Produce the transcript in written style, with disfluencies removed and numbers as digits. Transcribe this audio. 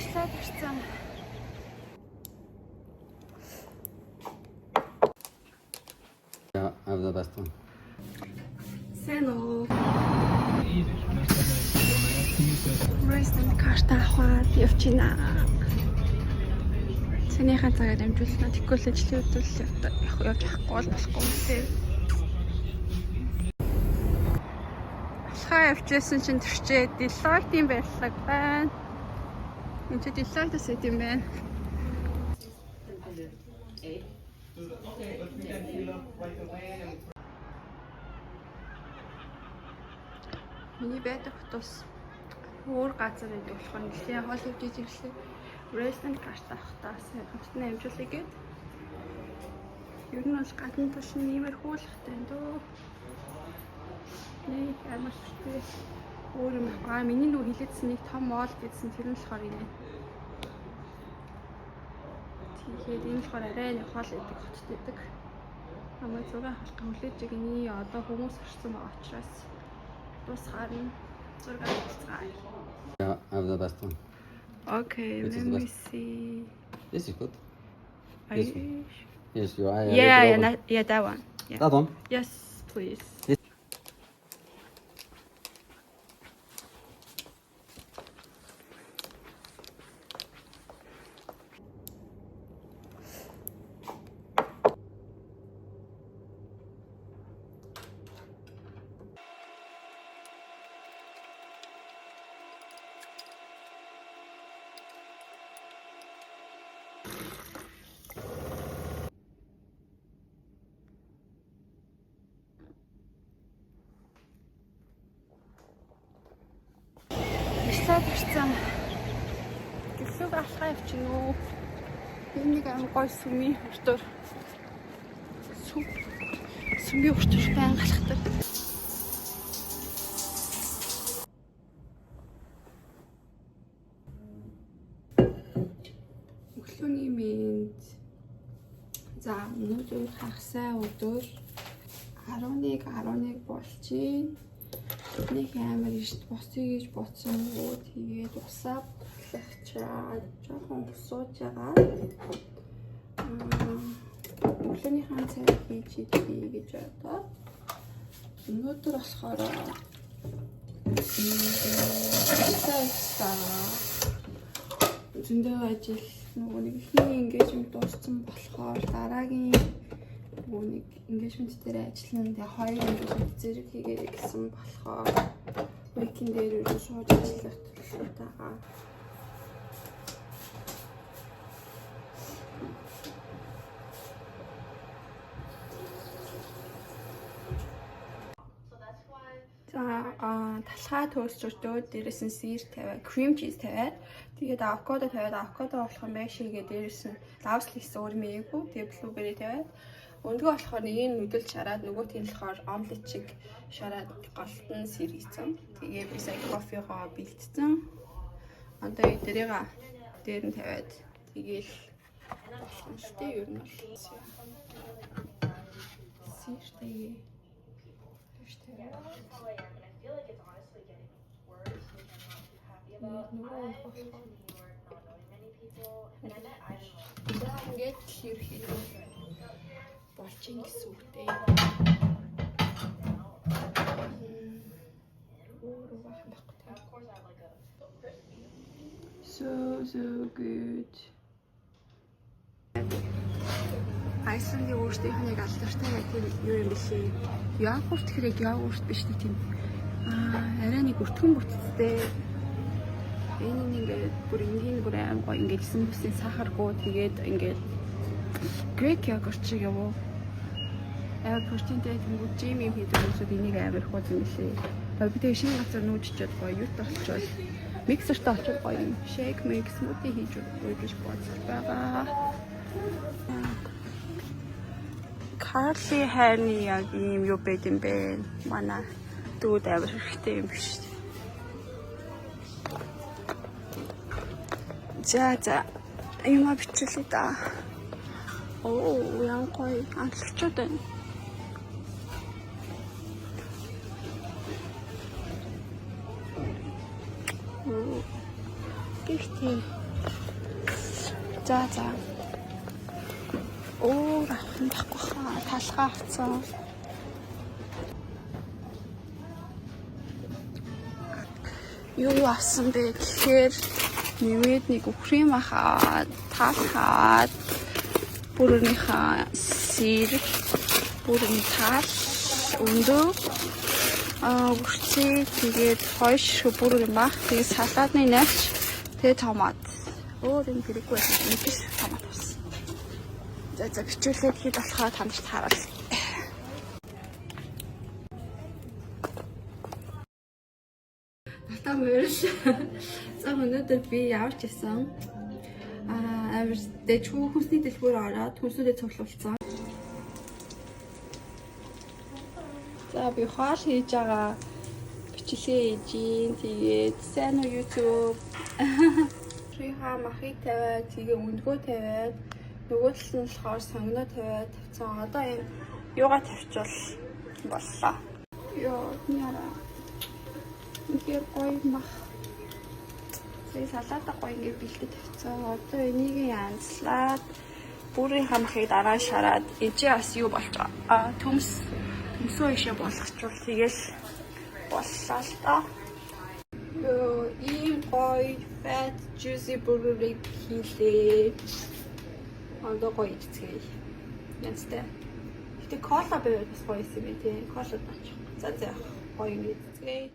Ажлаа тарцсан. Yeah, I have the best one. Сайн уу? Resident card аваад явчихна. Цэнийхээ цагаар амжуулна. Тэгэхгүй л ажлын өдөр л явж авахгүй бол болохгүй юм лээ. Алхаа явчихсан чинь төрчээ Deloitte-ийн барилга байна. Энд чи Deloitte-аас хэд юм бэ? Миний байдаг хотоос өөр газар байдаг болохоор нэлээд хол явж ирлээ. Resident card авахдаа хамтдаа амжуулъя гээд. Ер нь бол гадна тул нь иймэрхүү л хтэй юм дөө. Нэг амар сүртэй өөр юм ахгүй. Аа миний нөгөө хилээдсэн нэг том моол гэдсэн тэр нь болохоор энэ. Тэгээд энэ болохоор арай нэг хол идэг хотод идэг. Намайг зураг авах хүлээж игний одоо хүмүүс орсон байгаа учраас дуусгаар нь зураг авцгаая. Yeah, I have the best one. Okay, Which is let the me best? see. This is good. Are This you Yes, your eye. a Yeah, little yeah, open. yeah, that one. Yeah. That one. Yes, please. This- Ажлаа тарцсан. Гэрлүүг алхаа явчихна уу? Энэ нэг аим гой сүмийн хурдуур. Сүм сүмийн хурдуур байнга алхдаг. Өглөөний мэнд. За, өнөөдөр хагасай өдөр 11 11 болж байна. Нэг амар эрт босъё гэж бодсонгүй. Тэгээд усаа бутлахчаад жоохон сууж байгаа. Аа, өглөөнийхөө цай хийж идье гэж бодоод. Өнөөдөр болохоор зөндөө ажил нөгөө нэг эхний engagement дууссан болохоор дараагийн нөгөө нэг engagement дээр ажиллана. Тэгээ хоёр engagement зэрэг хийгээрэй гэсэн болохоор weekend дээр ерөн сууж ажиллах төлөвлөгөөтэй байгаа. За талхаа төөсчөртөө дээрээс нь сир тавиад, cream cheese тавиад, тэгээд авокадо тавиад, авокадо болохоор mash хийгээд дээрээс нь лавс хийсэн өөр мээгүй, тэгээд blueberry тавиад, өндгөө болохоор нэг нь нүдэл шараад, нөгөөх нь болохоор омлет шиг шараад голт нь сир хийсэн. Тэгээд би сая кофегоо бэлтсэн. Одоо эдгээрээ дээр нь тавиад тэгээл болох юм шүү дээ ер нь бол. Сиртэй. Түштэй. За ингээд л ерөөхдөө болж ин гэсэн үгтэй. Өөр байх юм байхгүй те. So so good. Айсландын өөрсдийнх нь яг алдартай яг тийм юу юм бэлээ. Йогурт хэрэг йогурт биш нэг тийм арай нэг өтгөн бүтцтэй. Энэ нь ингээд бүр энгийн бүр аим гоё ингээд смуси сахаргүй тэгээд ингээд Greek yogurt шиг юм уу? Амар протеинтэй тэнгууд жим юм хийдэг хүмүүсүүд энийг амар их юм лээ. Би тэгээ шинэ газар нүүж чад гоё юутай болчвол миксертэй болчвол гоё юм. Shake mix smoothie хийж өгч бодож байгаа. Карли хайрны яг ийм юу байд юм бэ? Манай дүүд амар хэрэгтэй юм биш. За за юмаа бичлээ да. Оо, ян гоё анхлагчуд байна. Оо. Гэхдээ За за. Өөр авах юм байхгүй хаа. Талхаа авцсан. Юу авсан бэ гэхээр нэмээд нэг үхрийн мах аваад, талхаа аваад, бүрнийхээ сэр, бүрэн тал, өндөө үрцээ, тэгээд хоёр ширхэг бүрэн мах, тэгээд салаадны навч, тэгээд томат. Өөр юм хэрэггүй байсан. Нэг ширхэг томат авсан. За за бичүүлээд хэд болохоо та нарт харуул. Натаа морил. За өнөөдөр би явж исэн. Амар дэжгүй хүнсний дэлгүүр ороод хүнсүүдээ цуглуулсан. За би хоол хийж байгаа бичлэгээ хийж ийн. Тэгээд сайн уу YouTube. Шиха махыг тавиад тэгээ өндгөө тавиад нөгөө тал нь болохоор сонгино тавиад тавьсан. Одоо энэ юугаа тавьчвал боллоо. Йоо, яра. Үнэхээр гоё мах. Тэгээ салаата гоё ингэ бэлдэж тавьсан. Одоо энийг янзлаад бүрийн хамхыг дараа нь шараад ээжээ бас юу болж байгаа. Төмс төмсөө ишээ болгочвол тэгэл боллоо л доо. Йоо, ийм гоё fat juicy burger-ыг хийлээ. Одоо гоё идцгээе. Янзтай. Гэтэ кола байвал бас гоё юм тий. Кола даачих. За за гоё ингэ идцгээе.